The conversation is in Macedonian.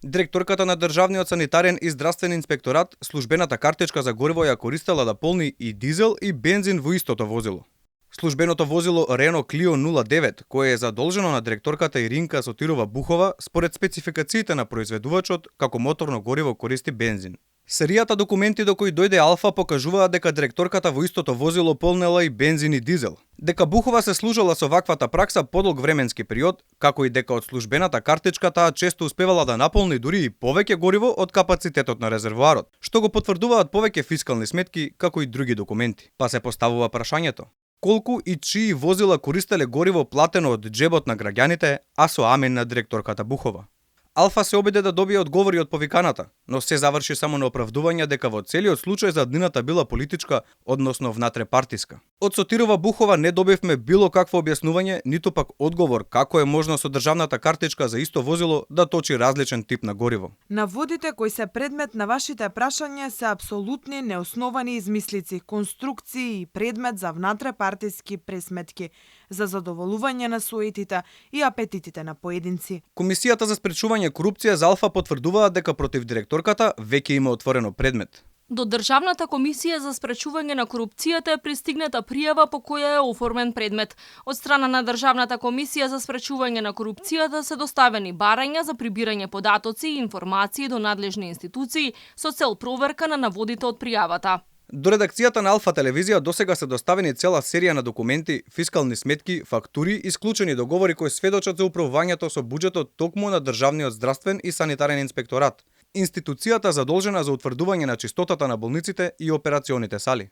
Директорката на Државниот санитарен и здравствен инспекторат службената картичка за гориво ја користела да полни и дизел и бензин во истото возило. Службеното возило Renault Clio 09, кое е задолжено на директорката Иринка Сотирова Бухова, според спецификациите на произведувачот, како моторно гориво користи бензин. Серијата документи до кои дојде Алфа покажуваат дека директорката во истото возило полнела и бензин и дизел. Дека Бухова се служела со ваквата пракса подолг временски период, како и дека од службената картичка таа често успевала да наполни дури и повеќе гориво од капацитетот на резервоарот, што го потврдуваат повеќе фискални сметки, како и други документи. Па се поставува прашањето: колку и чии возила користеле гориво платено од џебот на граѓаните, а со амен на директорката Бухова? Алфа се обиде да добие одговори од повиканата, но се заврши само на оправдување дека во целиот случај заднината била политичка, односно внатрепартиска. Од Сотирова Бухова не добивме било какво објаснување, ниту пак одговор како е можно со државната картичка за исто возило да точи различен тип на гориво. Наводите кои се предмет на вашите прашања се апсолутни неосновани измислици, конструкции и предмет за внатрепартиски пресметки, за задоволување на суетите и апетитите на поединци. Комисијата за спречување корупција за Алфа потврдуваат дека против директорката веќе има отворено предмет. До Државната комисија за спречување на корупцијата е пристигната пријава по која е оформен предмет. Од страна на Државната комисија за спречување на корупцијата се доставени барања за прибирање податоци и информации до надлежни институции со цел проверка на наводите од пријавата. До редакцијата на Алфа телевизија досега се доставени цела серија на документи, фискални сметки, фактури и склучени договори кои сведочат за управувањето со буџетот токму на Државниот здравствен и санитарен инспекторат, институцијата задолжена за утврдување на чистотата на болниците и операционите сали.